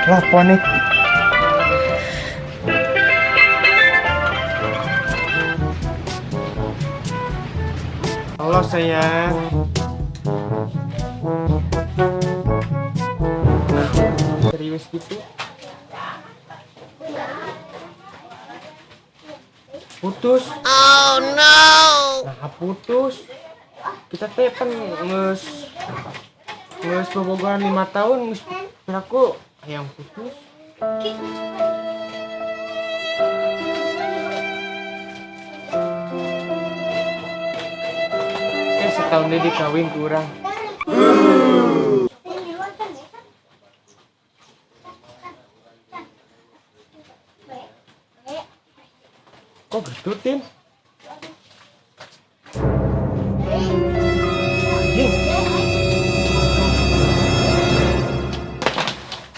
Lah, panik. Halo, sayang. Nah, serius gitu? Putus. Oh no. Nah, putus. Kita teh kan geus geus bobogohan 5 tahun, geus aku yang putus. Eh, setahun dia dikawin kurang. Kok gitu, Tin? Anjing.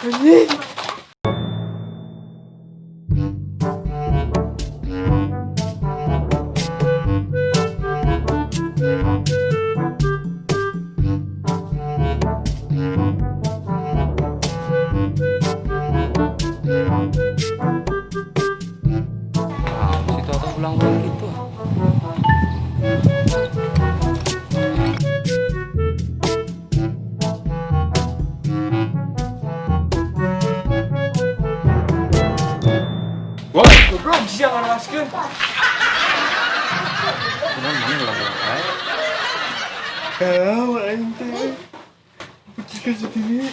Anjing. Nah, situ atau pulang-pulang gitu. Wah, goblok sia ngarawaskeun. Cuman mana ulang-ulang wae. Tahu aing teh. Putus ka si Tini.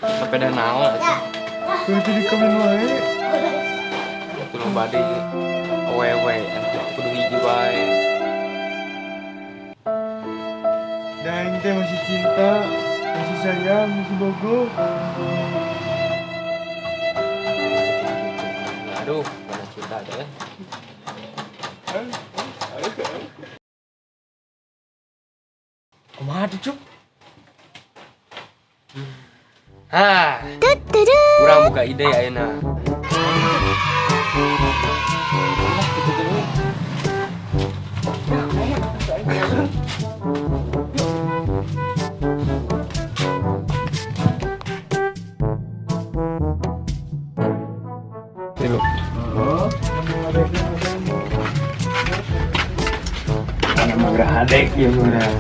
Sepeda naon atuh. Kudu jadi kawin wae. Itu lo bade awewe atuh kudu hiji wae. Da aing teh masih cinta, masih sayang, masih bogoh. Aduh, mana cinta deh. Kumaha tuh, Cuk? Hah. Kurang buka ide ayeuna. Lah, gitu dulu. Ya, ayo, aing jalan. Tilu. Mana mah hadek ieu mah.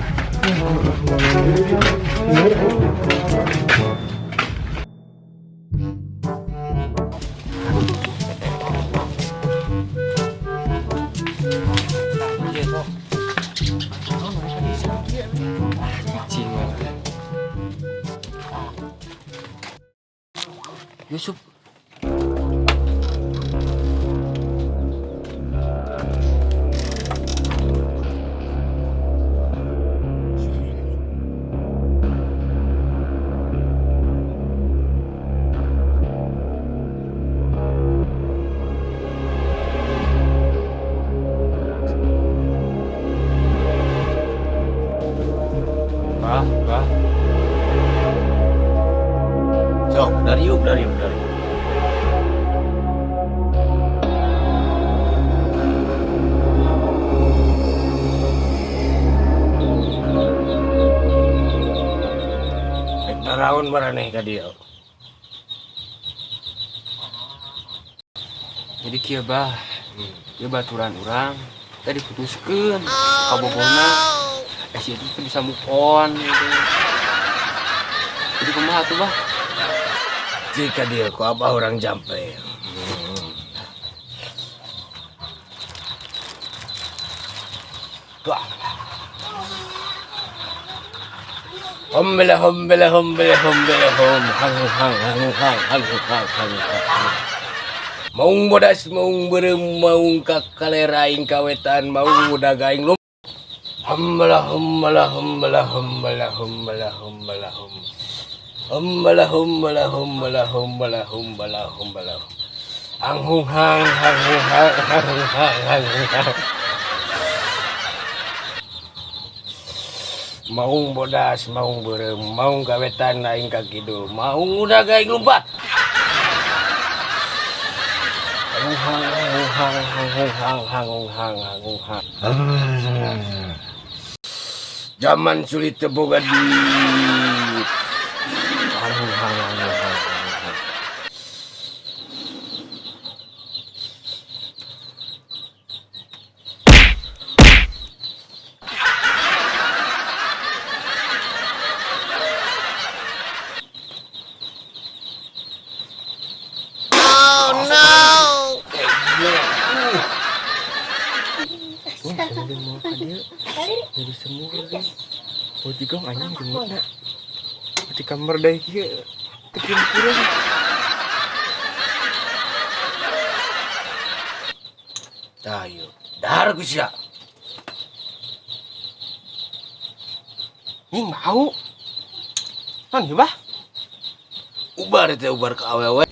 Iya, sok. Cing lah. Yusuf. Bah, bah. Sok, dariuk, dariuk, dariuk. Rek naraon maraneh ka dieu? Jadi kieu, bah. Ieu baturan urang tadi diputuskeun kabogohna. Eh, si itu teu bisa move on gitu. Jadi kumaha tuh, bah? Jika dieu ku abah urang jampe. Wah. Hombele hombele hombele hombele hom hang hang hang hang hang hang hang hang. Maung bodas, maung beureum, maung kakalera aing kawetan, maung udag aing lum. Hombela hombela hombela hombela hombela hombela hom. Hombela hombela hombela hombela hombela hombela. Hang hung hang hang hung hang hang hung hang hang hung hang. Maung bodas, maung beureum, maung kawetan aing ka kidul, maung udag aing lumpat. Hang hang hang hang hang hang hang hang hang hang. Zaman sulit teu boga duit. Hang hang hang hang. Sambil mau ka dieu. Jadi semur deui. Oh jigong anjing jemurna. Di kamar deui kieu. Teu kurang. Tah ieu. Dahar ku sia. Nying bau. Non ieu bah. Ubar teh ubar ka awewe.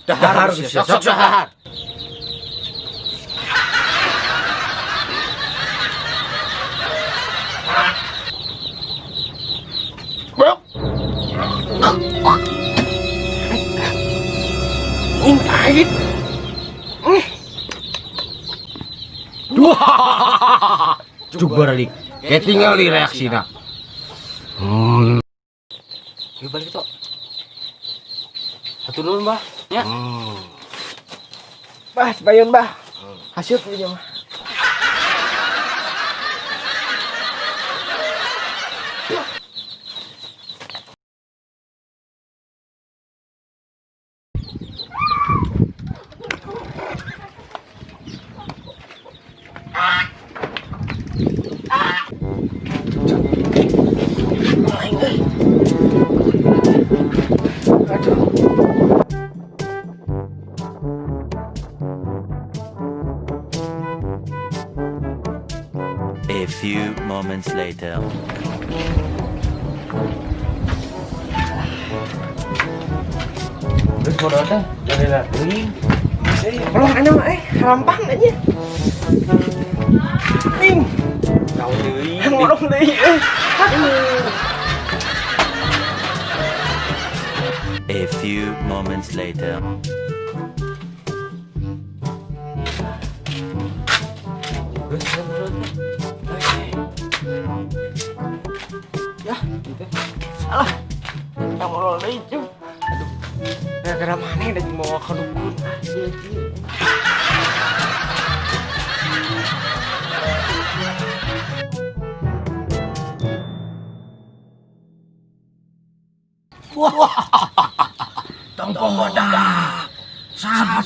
Dahar ku sia. Sok dahar. Nying pahit. Cuk balik. Kayak tinggal di reaksina. Yuk balik tok. Satu dulu, Mbah. Ya. Bah, sebayun bah. Hasil punya mah. A few moments later. Terus modal teh jadi lah teuing. Kalau ana mah rampang aja. Ning, Tahu deui. ngorong deui euy. A few moments later. Terus modal teh. Ya, gitu. Alah. Yang ngorong deui cuy. Aduh. Gara-gara mana udah mau ke dukun. Ah, ieu kieu. Tong poho dah. Sabar.